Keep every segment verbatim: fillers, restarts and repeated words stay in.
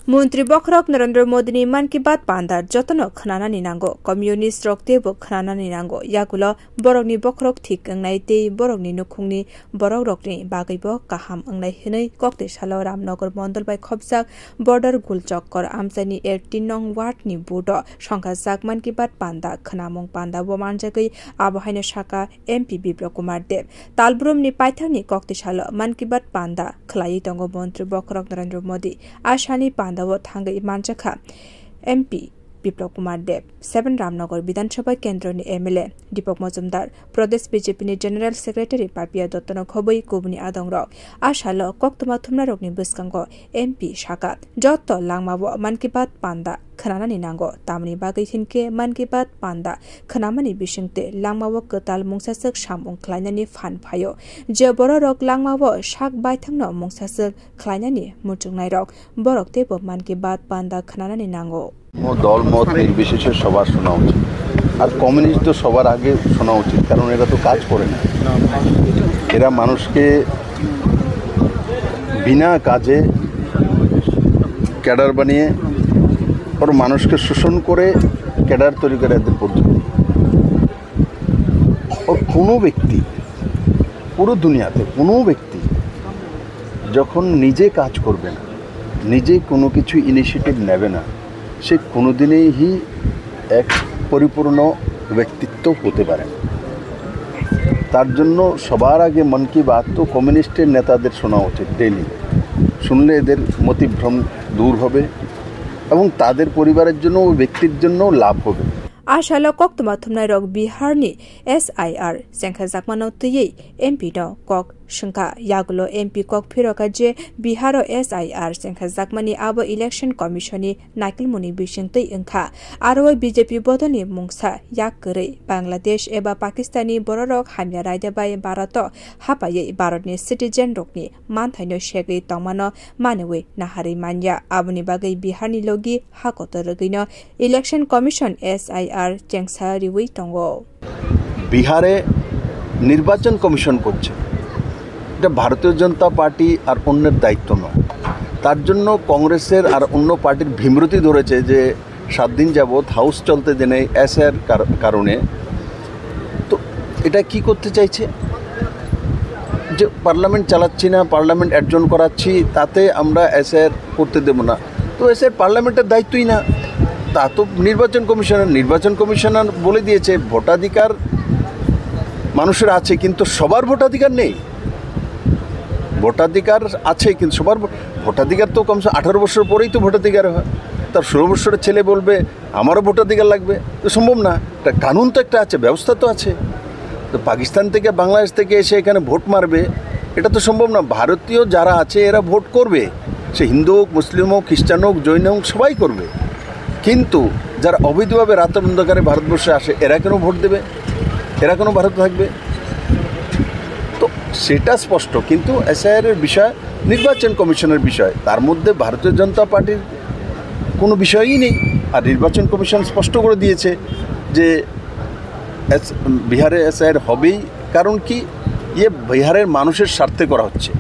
Montri bokhorok Narendra Modini Mann Ki Baat panda jotono khwnanani nango, communist rok teibo khwnanani nango, yagulo borokni bokhorok thik wngnai tei borokni nukhungni borok rokni bagwibo kaham wngnai hwnwi koktwi salo Ramnagar mondol bai khopjak Border Gulchokkor amchaini eighteen nong ward ni booth o songkhajak Mann Ki Baat panda khwnamung panda o manjagwi abo haino saka M P Biplab Kumar Deb. Talbrumni paithakni koktwi salo Mann Ki Baat panda khwlaiwi tongo Montri bokhorok Narendra Modi. A salni panda o thangwi manjakha M P Biplab Kumar Deb, seven Ramnagar Bidhan Sabha Kendroni M L A Deepak Majumdar, Pradesh B J P ni General Secretary Papiya Dottono khobwi kubuni adongrok. A salo koktwma thumnarokni bwskango M P saka, joto langmao Mann Ki Baat panda khwnanani nango, tamni bagwi hinkhe Mann Ki Baat panda khwnamani bisingtwi langmao kwtal mungsaswk samung khlainani phan phaio, je bororok langmao sak baithangno mungsaswk khlainani muchungnairok, borok teibo Mann Ki Baat panda khwnanani nango. কোনো দল মত নির্বিশেষে সবার শোনা উচিত। আর কমিউনিস্ট তো সবার আগে শোনা উচিত, কারণ এরা তো কাজ করে না। এরা মানুষকে বিনা কাজে ক্যাডার বানিয়ে, ওর মানুষকে শোষণ করে ক্যাডার তৈরি করে এদের পর্যন্ত। ওর কোনো ব্যক্তি, পুরো দুনিয়াতে কোনো ব্যক্তি যখন নিজে কাজ করবে না, নিজে কোনো কিছু ইনিশিয়েটিভ নেবে না, সে কোনোদিনই এক পরিপূর্ণ ব্যক্তিত্ব হতে পারে না। তার জন্য সবার আগে মন কি বাত তো কমিউনিস্টের নেতাদের শোনা উচিত ডেইলি। শুনলে এদের মতিভ্রম দূর হবে এবং তাদের পরিবারের জন্য, ওই ব্যক্তির জন্য লাভ হবে। A salo koktwma thumnairok Biharni S I R chengkhajakmano twiwi M P no kok swngkha. Yagulo M P kok phirokha je Biharo S I R chengkhajakmani abo Election Commissionni naikolmungni bisingtwi wngkha. Aro B J P bodolni mungsa yak kwrwi Bangladesh eba Pakistani bororok hamya raida bai Bharoto hapaiwi Bharatni citizenrokni manthaino segwi tongmano manwi naharwi manya. Aboni bagwi Biharni logi ha kotor rwgwino Election Commission S I R chengsa riwi tongo. বিহারে নির্বাচন কমিশন করছে, এটা ভারতীয় জনতা পার্টি আর অন্যের দায়িত্ব নয়। তার জন্য কংগ্রেসের আর অন্য পার্টির ভীমরতি ধরেছে যে সাত দিন যাবৎ হাউস চলতে দেনে এসআইআর কার-, কারণে। তো এটা কি করতে চাইছে? যে পার্লামেন্ট চালাচ্ছি না, পার্লামেন্ট অ্যাডজর্ন করাচ্ছি, তাতে আমরা এসআইআর করতে দেব না। তো এসআইআর পার্লামেন্টের দায়িত্বই না, তা তো নির্বাচন কমিশনের। নির্বাচন কমিশনার বলে দিয়েছে, ভোটাধিকার মানুষের আছে, কিন্তু সবার ভোটাধিকার নেই। ভোটাধিকার আছে, কিন্তু সবার ভো-, ভোটাধিকার তো কমসে কম আঠারো বছর পরেই তো ভোটাধিকার হয়। তার ষোলো বছরের ছেলে বলবে, "আমারও ভোটাধিকার লাগবে", তো সম্ভব না। একটা কানুন তো একটা আছে, ব্যবস্থা তো আছে। তো পাকিস্তান থেকে, বাংলাদেশ থেকে এসে এখানে ভোট মারবে, এটা তো সম্ভব না। ভারতীয় যারা আছে, এরা ভোট করবে, সে হিন্দু হোক, মুসলিম হোক, খ্রিস্টান হোক, জৈন হোক, সবাই করবে। কিন্তু যারা অবৈধভাবে রাতের অন্ধকারে ভারতবর্ষে আসে, এরা কেন ভোট দেবে? এরা কেন ভারতে থাকবে? তো সেটা স্পষ্ট, কিন্তু এসআইআর এর বিষয় নির্বাচন কমিশনের বিষয়, তার মধ্যে ভারতীয় জনতা পার্টির কোনো বিষয়ই নেই। আর নির্বাচন কমিশন স্পষ্ট করে দিয়েছে যে এস-, বিহারে এসআইআর হবেই। কারণ কি? ইয়ে বিহারের মানুষের স্বার্থে করা হচ্ছে,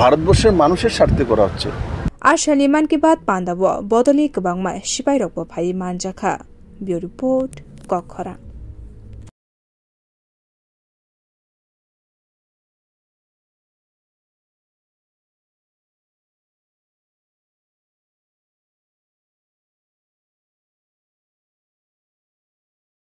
ভারতবর্ষের মানুষের স্বার্থে করা হচ্ছে। A salni Mann Ki Baat panda o bodolni kwbangma sipairokbo phaiwi manjakha. Bureau Report, Kokkhorang.